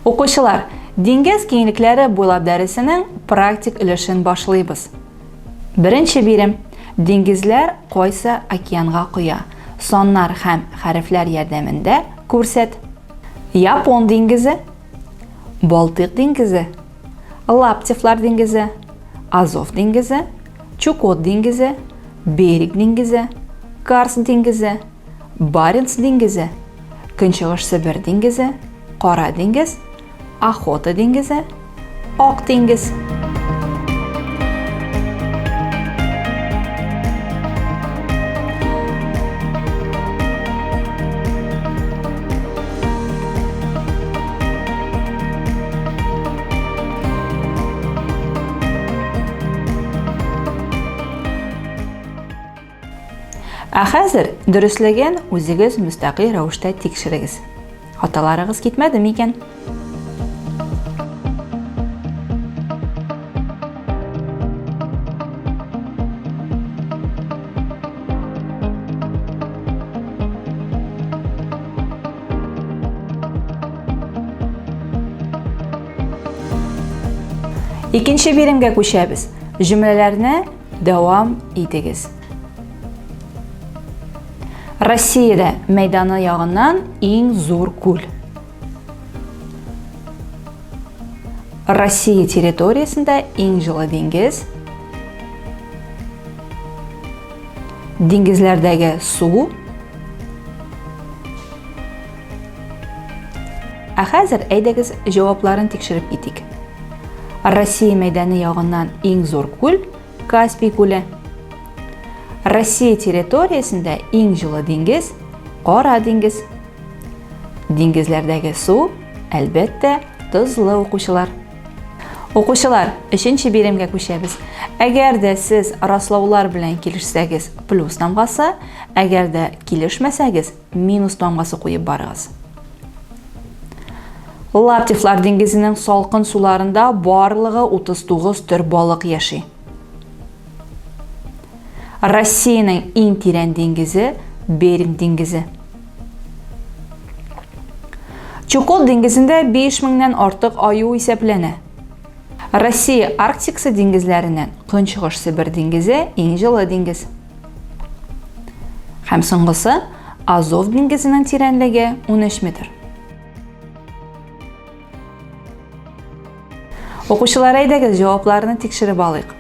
Укучылар, диңгез киңлекләре буйлап дәресенең практик өлешен башлыйбыз. Беренче бирем. Диңгезләр кайсы океанга коя? Саннар һәм хәрефләр ярдәмендә күрсәт. Япон диңгезе, Балтыйк диңгезе, Лаптевлар диңгезе, Азов диңгезе, Чукот диңгезе, Беринг диңгезе, Карс диңгезе, Баренц диңгезе, Көнчыгыш Себер диңгезе, Кара диңгез, Охота диңгезе, Ак диңгез. Ә хәзер дөреслеген үзегез мөстәкыйль рәвештә тикшерегез. Хаталарыгыз китмәде микән? Икенче биремгә күчәбез. Җөмләләрне дәвам итегез. Россиядә мәйданы ягыннан иң зур күл. Россия территориясендә иң җылы диңгез. Диңгезләрдәге су. Ә хәзер әйдәгез җавапларын тикшереп китик. Россия мәйданы ягыннан иң зур күл Каспий күле. Россия территориясендә иң җылы диңгез Кара диңгез. Диңгезләрдәге су, әлбәттә, тозлы укучылар. Укучылар, өченче биремгә күчәбез. Әгәр дә сез раслаулар белән килешсәгез, плюс тамгасы, әгәр дә килешмәсәгез, минус тамгасы куеп барыгыз. Лаптевлар диңгезенең салкын суларында барлыгы 39 төр балык яши. Россиянең иң тирән диңгезе Беринг диңгезе. Чукот диңгезендә 5000-нән артык аю исәпләнә. Россия Арктикасы диңгезләреннән Көнчыгыш Себер диңгезе иң җылы диңгез. Һәм соңгысы Азов диңгезенең тирәнлеге 13 метр. Укучылар, әйдәгез, җавапларны тикшереп алыйк.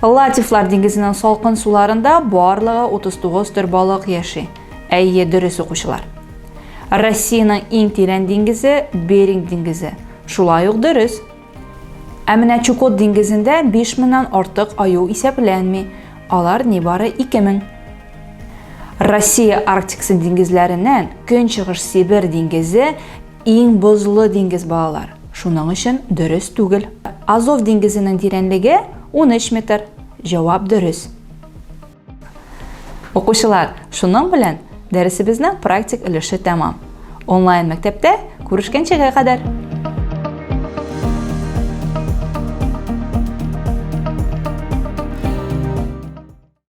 Латифлар диңгезенең салкын суларында барлыгы 39 төр балык яши. Әйе, дөрес укучылар. Россиянең иң тирән диңгезе Беринг диңгезе. Шулай ук дөрес. Ә менә Чукот диңгезендә 5000-нән артык аю исәпләнми. Алар нибары 2000. Россия Арктикасы диңгезләреннән Көнчыгыш Себер диңгезе Иң бозлы диңгез балалар, шуның өчен дөрес түгел. Азов диңгезенең тирәнлеге 13 метр. Җавап дөрес. Укучылар, шуның белән дәресебезнең практик өлеше тәмам. Онлайн мәктәптә күрешкәнчегә кадәр!